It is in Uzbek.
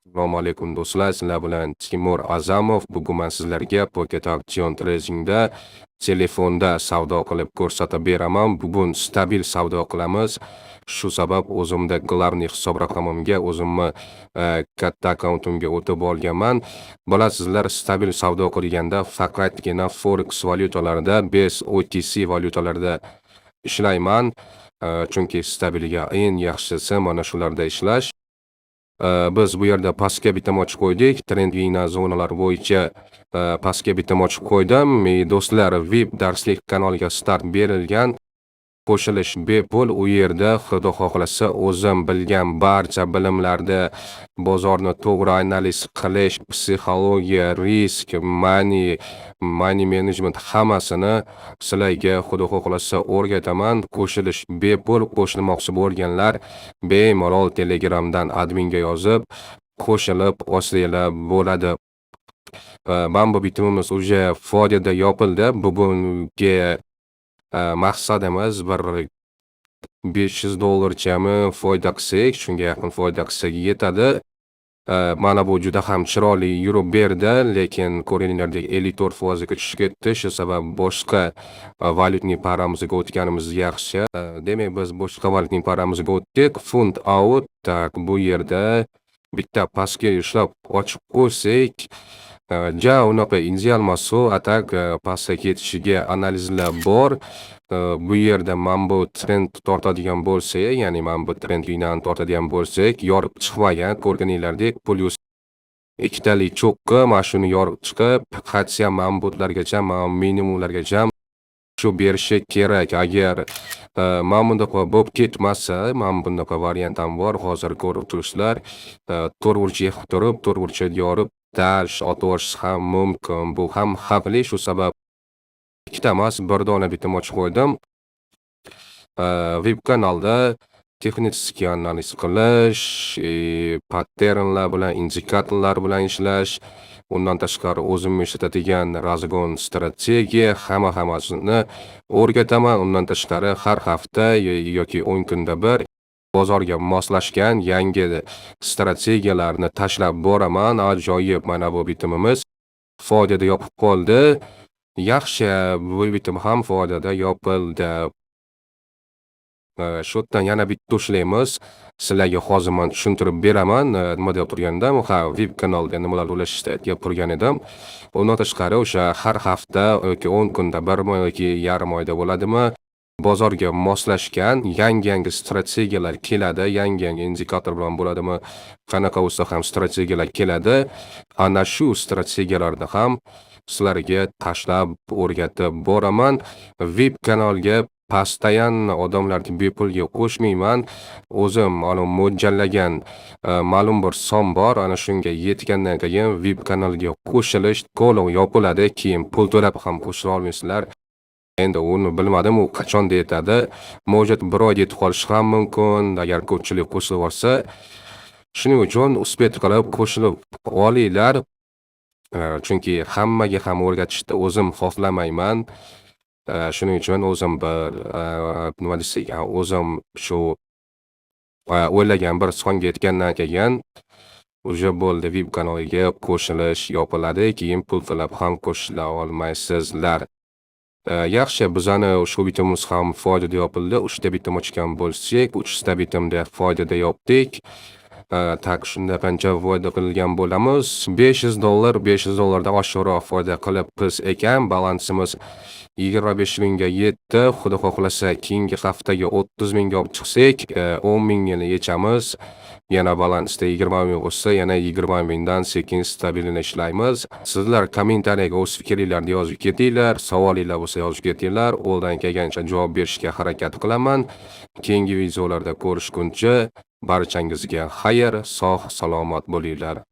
Assalomu alaykum, do'stlar, sizlar bilan Timur Azamov. Bugun men sizlarga Pocket Option Tradingda telefonda savdo qilib ko'rsatib beraman. Bugun stabil savdo qilamiz. Shu sabab o'zimda главный hisob raqamimga, o'zimni katta akkauntimga o'tib olganman. Bilasizlar, stabil savdo qilganda faqatgina forex valyutalarida, без OTC valyutalarda ishlayman. Chunki stabiliga eng yaxshisi mana shularda ishlash. Biz bu yerda pastga bitim ochib qo'ydik. Trending zonalar bo'yicha pastga bitim ochib qo'ydim. Do'stlar, VIP darslik kanaliga start berilgan. Qo'shilish bepul. U yerda, Xudo xohlasa, o'zim bilgan barcha bilimlarni, bozorni to'g'ri analiz qilish, psixologiya, risk, money management, hammasini sizlarga, Xudo xohlasa, o'rgataman. Qo'shilish bepul. Qo'shilmoqchi bo'lganlar bemalol Telegramdan adminga yozib, qo'shilib olsanglar bo'ladi. Mana bu bitimimiz уже foydada yopildi. Bugungi maqsadimiz bir 500 dollarchami foyda qilsak, shunga yaqin foyda qilsak yetadi. Mana bu juda ham chiroyli yurib berdi, lekin ko'ringlardek, 54% ga tushib ketdi. Shu sabab boshqa валютный пара mizga o'tganimiz yaxshi. Demak, biz boshqa валютный пара mizga o'tdik. Funt AUD. Так, bu yerda bitta pastga ushlab ochib qo'ysak, ja unaqa ideal emas u, а так pastga ketishiga analizlar bor. Bu yerda mana bu trend tortadigan bo'lsak, ya'ni mana bu trend liniyani tortadigan bo'lsak, yorib chiqmagan, ko'rganinglardek, plyus ikkitalik cho'qqi, mana shuni yorib chiqib, хотя mana butlargacha, mana minimumlargacha shu berishi kerak. Agar mana bunaqa bo'lib ketmasa, mana bunaqa variant ham bor. Hozir ko'rib turibsizlar. To'rtburchak qilib turib, to'rtburchak yorib, дальше otib yuborishi ham mumkin. Bu ham xavfli, shu sabab ikkita emas, bir dona bitim ochib qo'ydim. VIP kanalda texnik analiz qilish, patternlar bilan, indikatorlar bilan ishlash, undan tashqari o'zim ishlatadigan разгон strategiya, hamma-hammasini o'rgataman. Undan tashqari har hafta yoki 10 kunda bir bozorga moslashgan yangi strategiyalarni tashlab boraman. Ajoyib, mana bu bitimimiz foydada yopib qoldi. Yaxshi, bu bitim ham foydada yopildi. Shu yerdan yana bitta ushlaymiz. Sizlarga hozir man tushuntirib beraman. Nima deb turgandim? Ha, VIP kanalda nimalar ulashishni aytib turgan edim. Undan tashqari o'sha har hafta yoki 10 kunda birmi yoki yarim oyda bo'ladimi, bozorga moslashgan yangi-yangi strategiyalar keladi. Yangi-yangi indikator bilan bo'ladimi, qanaqa bo'lsa ham strategiyalar keladi. Ana shu strategiyalarni ham sizlarga tashlab o'rgatib boraman. VIP kanalga постоянно odamlarni bepulga qo'shmayman. O'zim ana mo'ljallagan ma'lum bir son bor. Ana shunga yetgandan keyin VIP kanalga qo'shilish to'liq yopiladi. Keyin pul to'lab ham qo'shila olmaysizlar. Endi uni bilmadim, u qachon yetadi. Может, bir oyda yetib qolishi ham mumkin, agar ko'pchilik qo'shilib olsa. Shuning uchun успеть qilib qo'shilib olinglar. Chunki hammaga ham o'rgatishni o'zim xohlamayman. Shuning uchun o'zim bir, nima desak, o'zim shu o'ylagan bir songa yetgandan keyin уже bo'ldi, VIP kanaliga qo'shilish yopiladi. Keyin pul to'lab ham qo'shila olmaysizlar. Yaxshi, bizani shu bitimimiz ham foydada yopildi. 3 ta bitim ochgan bo'lsak, 3 ta bitimda foydada yopdik. Так, shunda qancha foyda qilgan bo'lamiz? 500 dollar, 500 dollardan oshiqroq foyda qilibmiz ekan. Balansimiz 25 mingga yetdi. Xudo xohlasa, keyingi haftaga 30 mingga olib chiqsak, 10 mingini yechamiz. Yana balansda 20 ming bo'lsa, yana 20 mingdan sekin stabilini ishlaymiz. Sizlar kommentariyaga o'z fikringlarni yozib ketinglar, savolinglar bo'lsa, yozib ketinglar. Qo'ldan kelgancha javob berishga harakat qilaman. Keyingi videolarda ko'rishguncha barchangizga xayr, sog' salomat bo'linglar.